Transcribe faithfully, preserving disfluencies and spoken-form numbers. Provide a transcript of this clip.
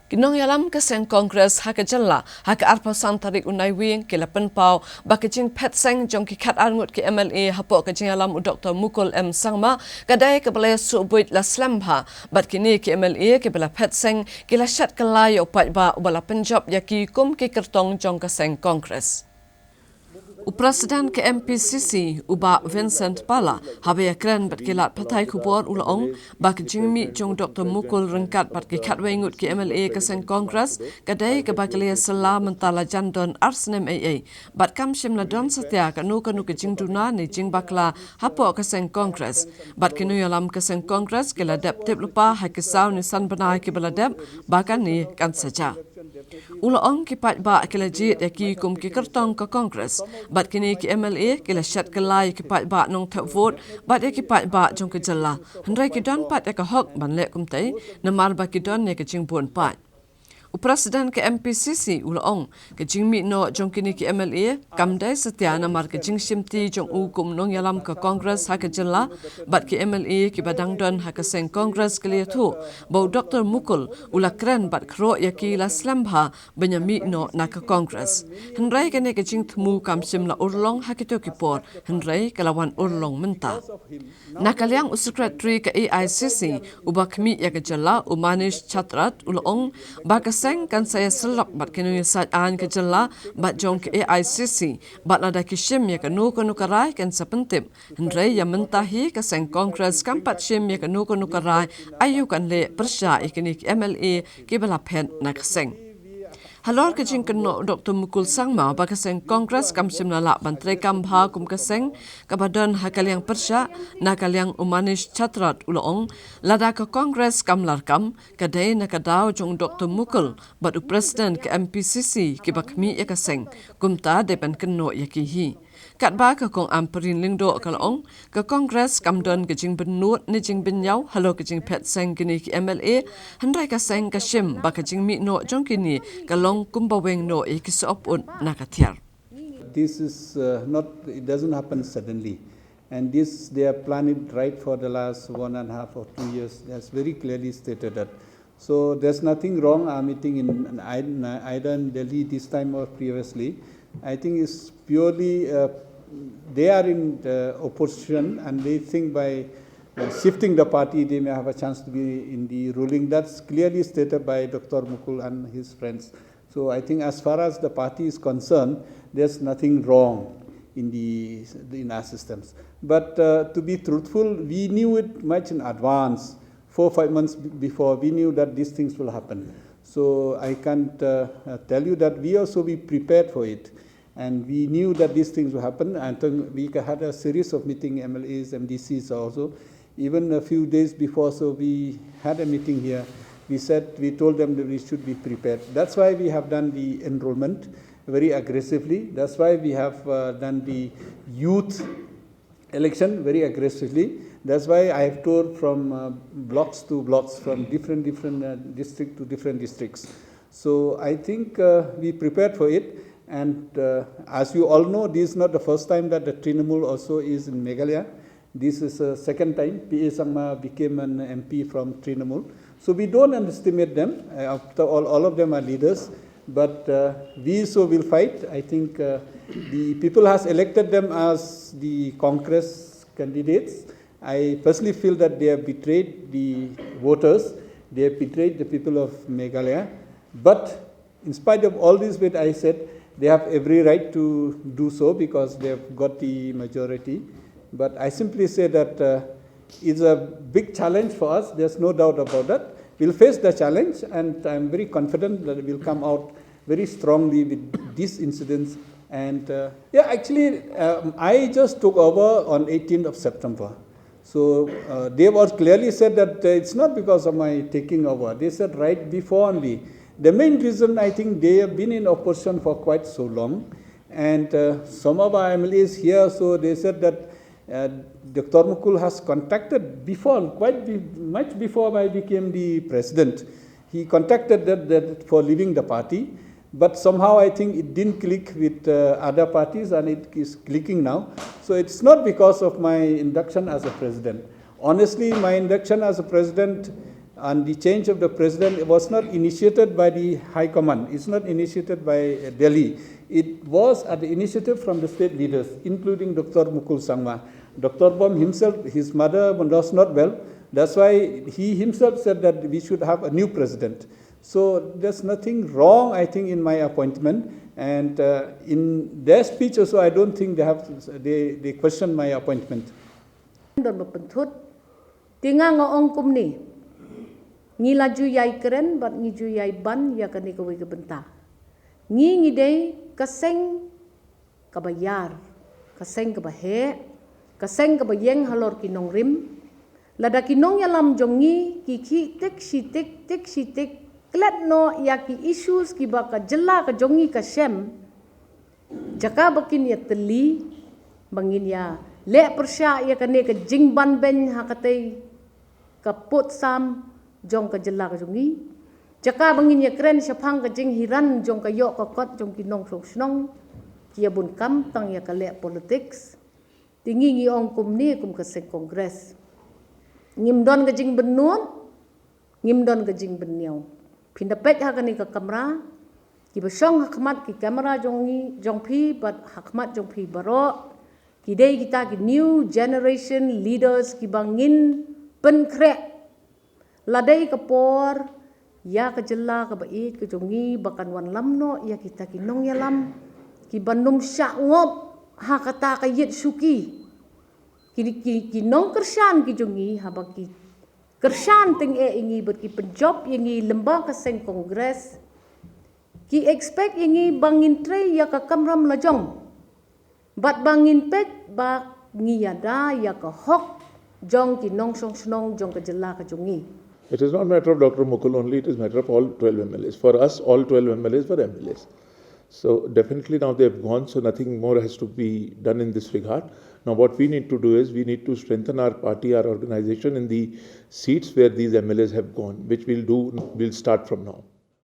Ki nongïalam ka seng Congress ha ka jylla ha ka arphew san tarik u Naiwieng ki la pynpaw ba ka jingphet seng jong ki khatar ngut ki M L A hapoh ka jingïalam u Doktor Mukul M Sangma ka dei kaba la ïasuh buit la slem bha, bad kine ki M L A kiba la phet seng ki la shet kylla ïa u paidbah uba la pynjop ïa ki kum ki kyrtong jong ka seng Congress. U President ka M P C C, u Bah Vincent Pala, haba ïakren bad ki lad pathai khubor u la ong ba ka jingmih jong Doktor Mukul ryngkat bad ki khatwei ngut ki M L A ka seng Congress ka dei kaba ka la ïasylla mynta la jan don ar snem eiei, bad kam shym la don satia kano kano ka jingduna ne jingbakla hapoh ka seng Congress, bad ki nongïalam ka seng Congress ki la dep tip lypa ha ki saw ne san bnai kiba la dep ba kane kan sa jia. U la ong ki paidbah ki la jied ïa ki kum ki kyrtong ka Congress, bad kine ki M L A ki la shet kylla ïa ki paidbah nongthep vote bad ïa ki paidbah jong ka jylla, hynrei ki don pat ïa ka hok ban leh kumtei namar ba ki don ïa ka jingbun paid. U President ka M P C C u la ong ka jingmih noh jong kine ki M L A kam dei satia namar ka jingshimti jong u kum nongïalam ka Congress ha ka jylla, bad ki M L A kiba dang don ha ka seng Congress ki la ïathuh ba u Doktor Mukul u la kren bad khroh ïa ki la slem bha ban ïamih noh na ka Congress. Hynrei kane ka jingthmu kam shym la urlong ha kito ki por, hynrei ka la wan urlong mynta. Na ka liang u Secretary ka A I C C uba khmih ïa ka jylla, u Manish Chatrath, u la ong ba ka seng kan sa ïasyllok bad ki nongïasaid aiñ ka jylla bad jong ka A I C C, bad lada ki shim ïa kano kano ka rai kan sa pyntip. Hynrei ïa mynta hi ka seng Congress kam pat shim ïa kano kano ka rai aïu kan leh pyrshah ïa kine ki M L A kiba la phet na ka seng. Halor ka jingkynnoh u Doktor Mukul Sangma ba ka seng Congress kam shym la lah ban treikam bha kum ka seng kaba don ha ka liang pyrshah, na ka liang u Manish Chatrath u la ong lada ka Congress kam larkam ka dei na ka daw jong u Doktor Mukul bad u President ka M P C C kiba khmih ïa ka seng, kumta dei ban kynnoh ïa ki hi. Katba ka Kong Ampareen Lyngdoh ka la ong, ka Congress kam don ka jingbynnud ne jingbynñiaw halor ka jingphet seng kine ki M L A, hynrei ka seng ka shim ba ka jingmih noh jong kine ka long kumba weng noh ïa ki sohput na ka thiar. This is uh, not, it doesn't happen suddenly. And this, they have planned it right for the last one and a half or two years. That's very clearly stated that. So there's nothing wrong, uh, meeting in, in Ida in Delhi this time or previously. I think it's purely, uh, they are in the opposition and they think by uh, shifting the party, they may have a chance to be in the ruling. That's clearly stated by Doctor Mukul and his friends. So I think as far as the party is concerned, there's nothing wrong in the, in our systems. But uh, to be truthful, we knew it much in advance, four, five months b- before. We knew that these things will happen. So I can't uh, uh, tell you that we also be prepared for it. And we knew that these things will happen. And then we had a series of meeting M L As, M D Cs also. Even a few days before, so we had a meeting here. We said, we told them that we should be prepared. That's why we have done the enrollment very aggressively. That's why we have uh, done the youth election very aggressively. That's why I have toured from uh, blocks to blocks, from different different uh, district to different districts. So I think uh, we prepared for it. And uh, as you all know, this is not the first time that the Trinamool also is in Meghalaya. This is the second time P A Sangma became an M P from Trinamool. So we don't underestimate them. Uh, after all, all of them are leaders. But uh, we so will fight. I think uh, the people has elected them as the Congress candidates. I personally feel that they have betrayed the voters. They have betrayed the people of Meghalaya. But in spite of all this, what I said, they have every right to do so because they have got the majority. But I simply say that uh, it's a big challenge for us. There's no doubt about that. We'll face the challenge, and I'm very confident that we'll come out very strongly with these incidents. And uh, yeah, actually, um, I just took over on eighteenth of September. So uh, they were clearly said that uh, it's not because of my taking over. They said right before only. The main reason, I think, they have been in opposition for quite so long. And uh, some of our M L As here, so they said that uh, Doctor Mukul has contacted before, quite be, much before I became the president. He contacted that, that for leaving the party. But somehow I think it didn't click with uh, other parties, and it is clicking now. So it's not because of my induction as a president. Honestly, my induction as a president, And the change of the president was not initiated by the High Command. It's not initiated by uh, Delhi. It was at the initiative from the state leaders, including Doctor Mukul Sangma. Doctor Bom himself, his mother was not well. That's why he himself said that we should have a new president. So there's nothing wrong, I think, in my appointment. And uh, in their speech also, I don't think they have they, they questioned my appointment. Don ba pynthut, te nga nga ong kumne. Ngi la ju ïai kren bad ngi ju ïai ban ïa kane kawei ka bynta. Ngi ngi dei ka seng kaba ïar, ka seng kaba heh, ka seng kaba ïeng halor ki nongrim. Lada ki nongïalam jong ngi ki khih tik shi tik tik shi tik klet noh ïa ki issues kiba ka jylla ka jong ngi ka shem. Jaka ba kin ïa tylli ba ngin ïa leh pyrshah ïa kane ka jingban beiñ ha katei ka pud sam jong ka jylla ka jong ngi. Jaka ba ngin ïa kren shaphang ka jinghiran jong ka ïoh ka kot jong ki nongshong shnong, ki ïa bun kam tang ïa ka leh politics. Te ngi ngi ong kumne kum ka seng Congress, ngim don ka jingbynnud, ngim don ka jingbynñiaw. Phin da peit ha kane ka kamra, kiba shong ha khmat ki kamra jong ngi, jong phi bad ha khmat jong phi baroh, ki dei kita ki new generation leaders kiba ngin pynkhreh la dei ka por ïa ka jylla kaba ïeit ka jong ngi ba kan wan lam noh ïa kita ki nongïalam kiba nym shah ngop ha kata ka ïit shuki. Ki, ki, ki nongkyrshan ki jong ngi haba ki kyrshan tyngeh ïa ngi bad ki pynjop ïa ngi lyngba ka seng Congress, ki expect ïa ngi ba ngin trei ïa ka kamram la jong. Bad ba ngin peit ba ngi ïada ïa ka hok jong ki nongshong shnong jong ka jylla ka jong ngi. It is not a matter of Doctor Mukul only, it is a matter of all twelve M L As. For us, all twelve M L As were M L As. So definitely now they have gone, so nothing more has to be done in this regard. Now what we need to do is we need to strengthen our party, our organization in the seats where these M L As have gone, which we'll do, we'll start from now.